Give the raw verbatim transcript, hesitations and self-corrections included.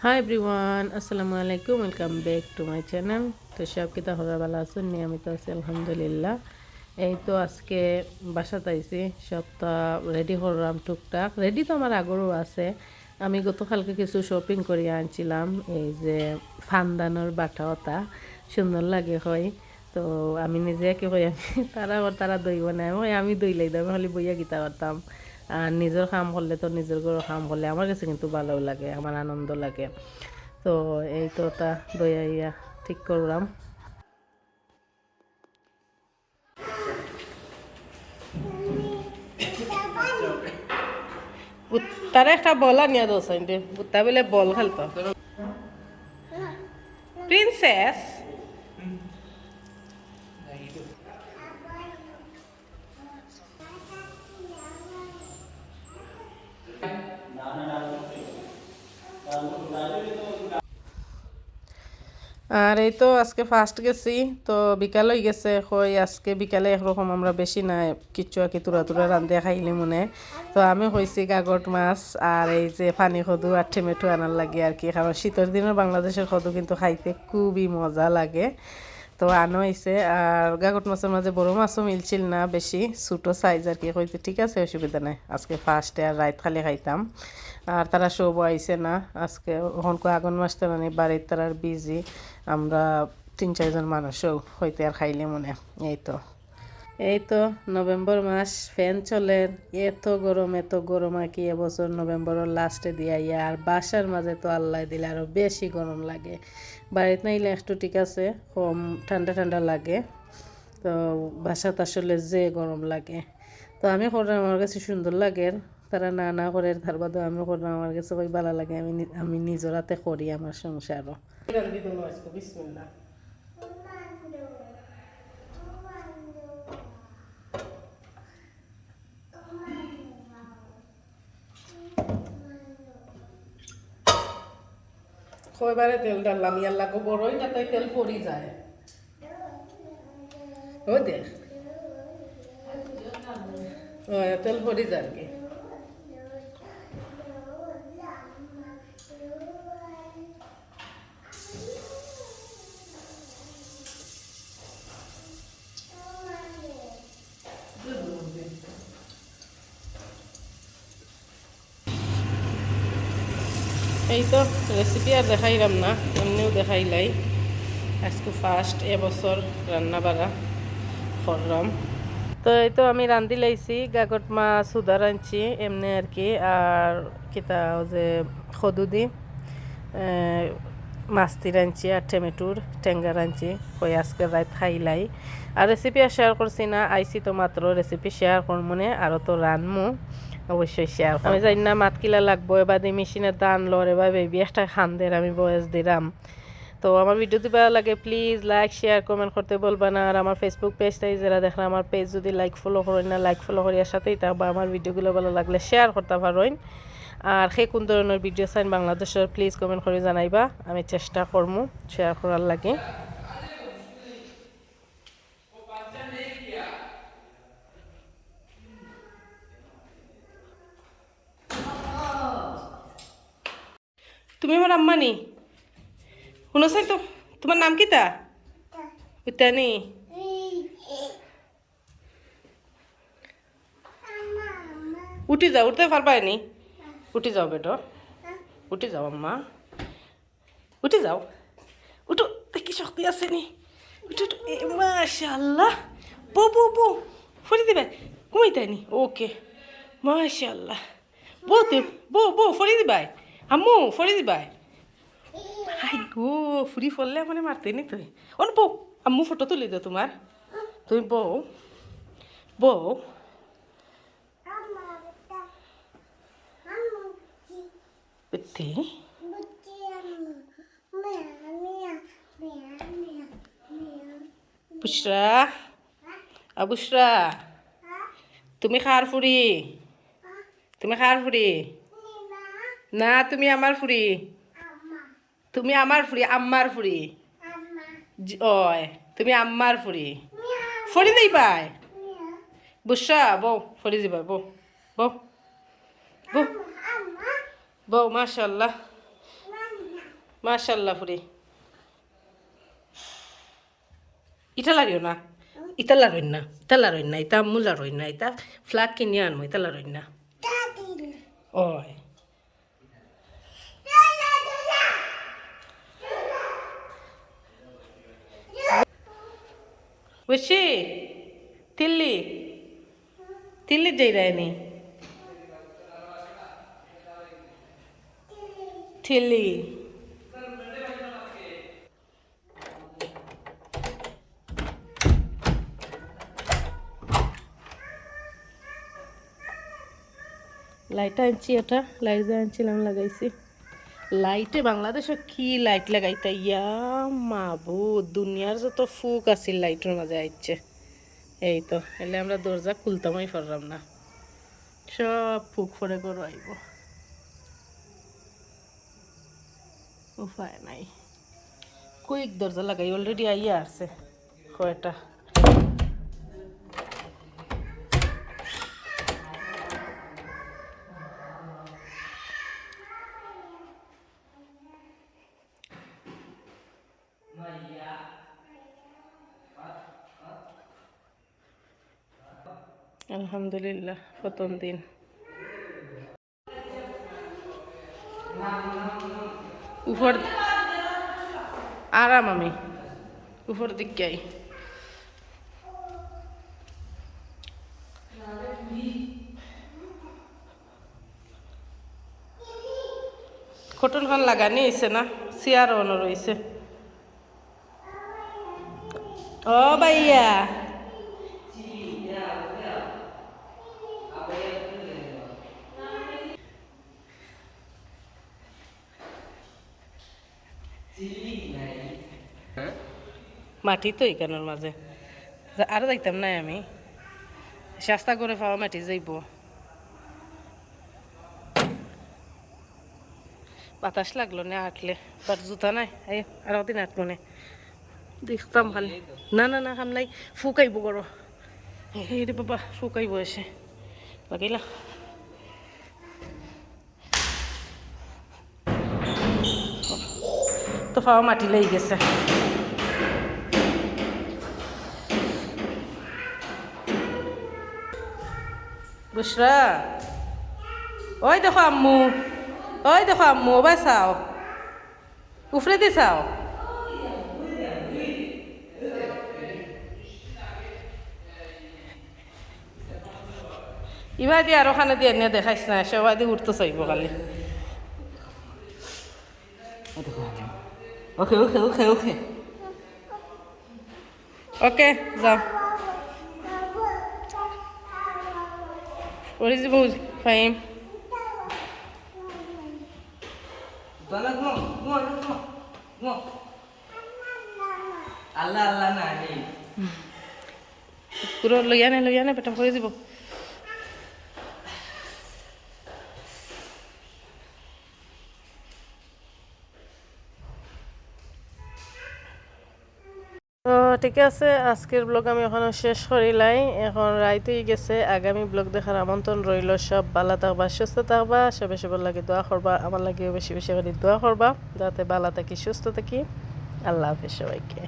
Hi everyone, আসসালামু আলাইকুম, welcome back to my channel। তো সব কিতা খবর, ভালা আছইন নি? আমি তো আছি আলহামদুলিল্লাহ। এই তো আজকে বাসাত আইছি, সবটা রেডি করলাম টুকটাক। রেডি তো আমার আগরও আছে। আমি গতকালকে কিছু শপিং করিয়া আনছিলাম, এই যে ফান্দানোর বাটা ওটা সুন্দর লাগে হয়। তো আমি নিজে কি কই, আমি তারা আবার তারা দই বানায়, আমি কই, "আমি দইলাই দাও, আমি খালি বইয়া কিতা করতাম।" আর নিজর কাম করলে তো নিজর ঘরর কাম করলে আমার গেছে কিন্তু ভালাউ লাগে, আমার আনন্দ লাগে। তো এই তো ওটা দইয়া ইয়া ঠিক করলাম। তারা একটা বল আনিয়া দেও সাইডে, বুত্তা বলে বল খেলতো। প্রিন্সেস। আর এই তো আজকে ফার্স্ট গেছি, তো বিকাল অই গেছে। কই আজকে বিকালে একরকম আমরা বেশি না, কিচ্ছু আর কি, তুরা তুরা রান্ধিয়া খাইলি মনে। তো আমি কইছি গাগট মাছ আর এই যে পানি কদু আর টমেটো আনার লাগি আর কি, কারণ শীতর দিনর বাংলাদেশর কদু কিন্তু খাইতে খুবই মজা লাগে। তো আনো অইছে, আর গাগট মাছর মাঝে বড় মাছও মিলছিল না বেশি, ছোট সাইজ আর কি। কইতে ঠিক আছে, অসুবিধা নাই, আজকে ফার্স্টে আর রাইত খালি খাইতাম। আর তারা সব আইছে না আজকে, অখন কো আগন মাস তো নানি বাড়িত তারা বিজি, আমরা তিন চারজন মানুষও হইতে আর খাইলে মনে। এই তো, এই তো নভেম্বর মাস, ফ্যান চলের, এত গরম, এত গরম আর কি। এবছর নভেম্বরর লাস্টে দিয়া ইয়া, আর বাসার মাঝে তো আল্লাহ দিলে আরো বেশি গরম লাগে। বাড়িত নাইলে একটু ঠিক আছে, কম ঠান্ডা ঠান্ডা লাগে। তো বাসাত আসলে যে গরম লাগে। তো আমি করলাম, আমার কাছে সুন্দর লাগে, তারা না না করে, তার বাদে আমি করলাম, আমার কাছে কই ভালা লাগে, আমি নি-, আমি নিজর হাতে করি আমার সংসারও। বিসমিল্লাহ। কয়বারে তেল ঢাললাম, ইয়ার লাগো বড়ই না, তাই তেল পড়ি যায়। ও দেখ, ও, তেল পড়ি যায় আর কি। এই তো রেসিপি আর দেখাইলাম না, এমনিও দেখাইলাই। আজকে ফার্স্ট এবছর রান্না বাড়া করলাম। তো এই তো আমি রান্ধি লাইছি, গাগট মাছ হুদা রাঁধছি এমনি আর কি, আর কিতা অউ যে কদু দি, এ, মাছ দি রাঁধছি আর টমেটোর টেঙ্গা রাঁধছি। কই আজকে রাইত খাইলাই। আর রেসিপি আর শেয়ার করছি না, আইছি তো মাত্র, রেসিপি শেয়ার করমু নে, আরও তো রানমু, অবশ্যই শেয়ার করমু। আমি জানি না মাত কিলা লাগবো, এবার দি মেশিনের দান লড়ে বা বেবি একটা খান্দের আমি ভয়েস দিলাম। তো আমার ভিডিও যদি ভালা লাগে প্লিজ লাইক, শেয়ার, কমেন্ট করতে ভুলবা না। আর আমার Facebook পেজ থাকি যারা দেখরা আমার পেজ যদি লাইক ফলো করইন না, লাইক ফলো করিয়া সাথেই থাকবা। আমার ভিডিওগুলো ভালা লাগলে শেয়ার করতা পারইন। আর কে কোন ধরনের ভিডিও চাইন বাংলাদেশর প্লিজ কমেন্ট করি জানাইবা, আমি চেষ্টা করমু শেয়ার করার লাগি। তুমি আমার আম্মা নি? হুনো চাই তো, তোমার নাম কিতা? উতানি। উঠি যাও, উঠতে পারবায় নি? উঠি যাও বেটো, উঠি যাও আম্মা, উঠি যাও, উঠো, দেখি শক্তি আছে নি? উঠো, উঠো। এ, মাশাআল্লাহ। বউ, বউ, বউ, ফরি দিবায়, ঘুমাইতায় নি? ওকে, মাশাআল্লাহ। বউ, তুই, বউ, বউ, ফরি দিবায়। আম্মু, ফরি দিবায়। হাই গো, ফুরি ফরলে মানে মারতে নি তুই। অন বউ, আম্মু ফটো তুলি দে তোমার। তুমি বউ, বউ। উঠতে। বুশরা, আ বুশরা, তুমি কার ফুরি? তুমি কার ফুরি? না, তুমি আমার ফুরি। তুমি আমার ফুরি, আম্মার ফুরি। জি, অয়, তুমি আম্মার ফুরি। ফরি দিবায়। বুশরা, বউ, ফরি দিবায়, বউ, বউ, বউ, বউ, মাশাআল্লাহ। মাশাআল্লাহ ফুরি। ইটা লাড়িও না। ইটা লাড়ইন না। ইটা লাড়ইন না। ইটা আম্মু লাড়ইন না। ইটা ফ্ল্যাগ কিনিয়া আনমু। ইটা লাড়ইন না। ওই। বেশি। তিল্লি। তিল্লি যাই রায়নি। তিল্লি। লাইট আনছি, এটা লাইট যে আনছিলাম লাগাইছি। লাইটে বাংলাদেশো কি লাইট লাগাইতা, ইয়া মাবুদ, দুনিয়ার যত ফুক আছিল লাইটর মাঝে আইছে। এই তো, এলে আমরা দরজা খুলতামই পারলাম না, সব ফুক পরে ঘরো আইবো। উপায় নাই। কুইক দরজা লাগাই, already আইয়া আছে কয়টা। আলহামদুলিল্লাহ, প্রথম দিন। উপর আরাম আমি উপর দিকে আই। কটন খান লাগানি হইছে না, চেয়ার অনো রইছে। ও ভাইয়া। মাটি তো ইখানর মাঝে। যা-, আর যাইতাম নায় আমি। শাস্তা করে পাওয়া মাটি যাইবো। বাতাস লাগলো না আটলে, but জুতা নাই। এই, আর দিন আটমু নে। দেখতাম খালি। না, না, না, কাম নাই। ফুকাইবো করো। এই রে বাবা, ফুকাইবো এসে। লাগাইলা। তো পাও মাটি লেগে গেছে। বুশরা, ওই দেখো আম্মু, ওই দেখো আম্মু, ওবায় চাও, উপরেদি চাও। ইবাদি আর ওখানে দিয়ে এনে দেখাইস না, সবাই দিয়ে উঠতে চাইবো খালি। ওকে, ওকে, ওকে, ওকে। ওকে, যাও। Where is the ball, Fahim? আল্লাহ, আল্লাহ, না, নেই। পুরো লইয়া নে, লইয়া নে, বেটা, করে দিব। তো ঠিক আছে, আজকের ব্লগ আমি এখানো শেষ করিলাই। এখন রাইত হয়ে গেছে, আগামী ব্লগ দেখার আমন্ত্রণ রইল। সব ভালা থাকবা, সুস্থ থাকবা, সবে সবার লাগি দোয়া করবা, আমার লাগিও বেশি বেশি করে দোয়া করবা, যাতে ভালা থাকি, সুস্থ থাকি। আল্লাহ হাফেজ সবাইকে।